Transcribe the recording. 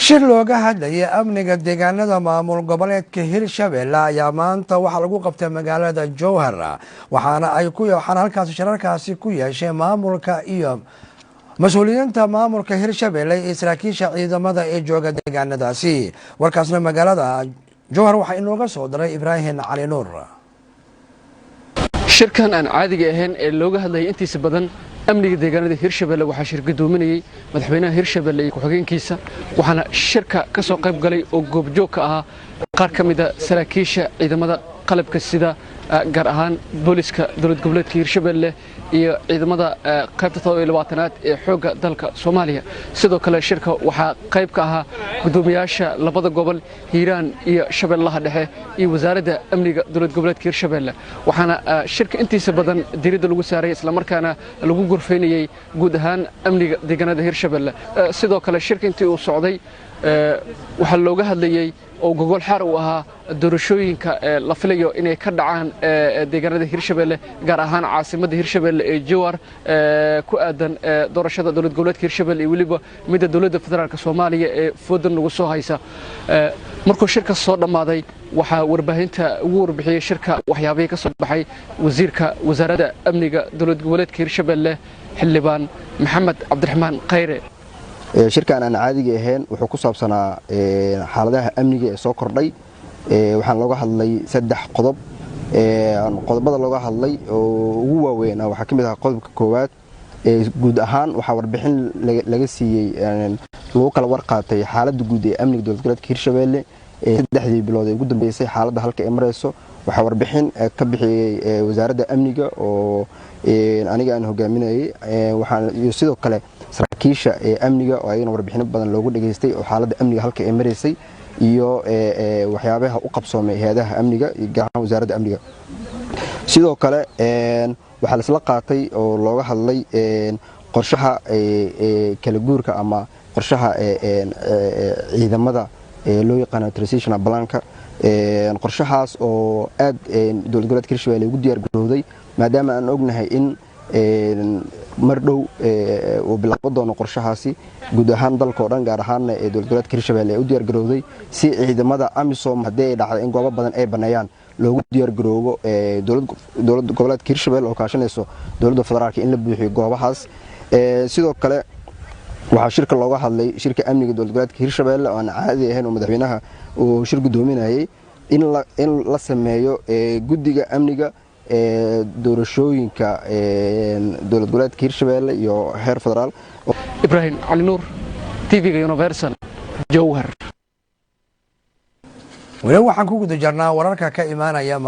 Shir looga hadlayay amniga deegaanada maamul goboleedka Hirshabelle ayaa maanta waxaa lagu qabtay magaalada Jowhar, waxaana halkaasi shirarkaasi ku yeeshay maamulka iyo mas-uuliyiinta maamulka Hirshabelle iyo saraakiisha ciidamada ee jooga deegaanadaasi. Warkaasna magaalada Jowhar waxaa inooga soo diray Ibraahim Cali Nuur. Shirkan aan caadiga ahayn ee looga hadlayay intiisa badan amniga deegaanada Hirshabelle waxaa shir gudoominayey madaxweynaha Hirshabelle iyo ku-xigeenkiisa, waxaana shirka ka soo qayb galay oo goobjoog ka ahaa qaar ka mida saraakiisha ciidamada qalabka sida, gaar ahaan booliska dowlad goboleedka Hirshabelle iyo ciidamada qaybta 27aad ee xoogga dalka Soomaaliya. Sidoo kale shirka waxaa qayb ka ahaa guddoomiyaasha labada gobol, Hiiraan iyo Shabeellaha Dhexe, iyo wasaaradda amniga dowlad goboleedka Hirshabelle, waxaana shirka intiisa badan diiradda lagu saaray islamarkaana lagu gorfaynayey guud ahaan amniga deegaanada Hirshabelle. Sidoo kale shirka intii uu socday waxaa looga hadlayey oo gogol xaar uu ahaa doorashooyinka la filayo inay ka dhacaan deegaanada Hirshabelle, gaar ahaan caasimadda Hirshabelle ee Jowhar, ku aadan doorashada dowlad goboleedka Hirshabelle iyo weliba midda dowladda federaalka Soomaaliya ee foodan nagu soo haysa. Markuu shirka soo dhammaaday waxaa warbaahinta ugu warbixiyey shirka waxyaabihii ka soo baxay wasiirka wasaaradda amniga dowlad goboleedka Hirshabelle, Xildhibaan Maxamed Cabdiraxmaan Khayre. Shirkan aan caadiga ahayn wuxuu ku saabsanaa xaaladaha amniga ee soo kordhay. Waxaan looga hadlay saddex qodob. Qodobada looga hadlay oo ugu waaweyn waxaa ka mid ahaa qodobka koowaad. Guud ahaan waxaa warbixin laga siiyey, lagu kala warqaatay xaaladda guud ee amniga dowlad goboleedka Hirshabelle ee 3dii bilood ee ugu dambeysay, xaaladda halka ay marayso. Waxaa warbixin ka bixiyey wasaaradda amniga oo aniga aan hogaaminayay, iyo sidoo kale saraakiisha amniga oo ayagana warbixino badan loogu dhageystay oo xaaladda amniga halka ay maraysay iyo waxyaabaha u qabsoomay hay-adaha amniga iyo gaar ahaan wasaaradda amniga. Sidoo kale waxaa laisla qaatay oo looga hadlay qorshaha kala guurka ama qorshaha ciidamada loo yaqaano transitional planka, qorshahaas oo aad dowlad goboleedka Hirshabelle ugu diyaar garowday, maadaama aan ognahay in mar dhow uu bilaabo doono qorshahaasi guud ahaan dalka oo dhan, gaar ahaanna ee dowlad goboleedka Hirshabelle ay u diyaar garowday si ciidamada AMISOM haddii ay dhacdo in goobo badan ay baneeyaan loogu diyaar garoobo, dowlad goboleedka Hirshabelle oo kaashanayso dowladda federaalka, in la buuxiyo goobahaas. Sidoo kale waxaa shirka looga hadlay, shirka amniga dowlad goboleedka Hirshabelle oo aan caadi ahayn oo madaxweynaha uu shir guddoominayay, in la sameeyo guddiga amniga doorashooyinka dowlad goboleedka Hirshabelle iyo heer federaal. Ibraahim Cali Nuur, TV-ga Universal, Jowhar. Weli waxaan ku guda jirnaa wararka ka imaanaya.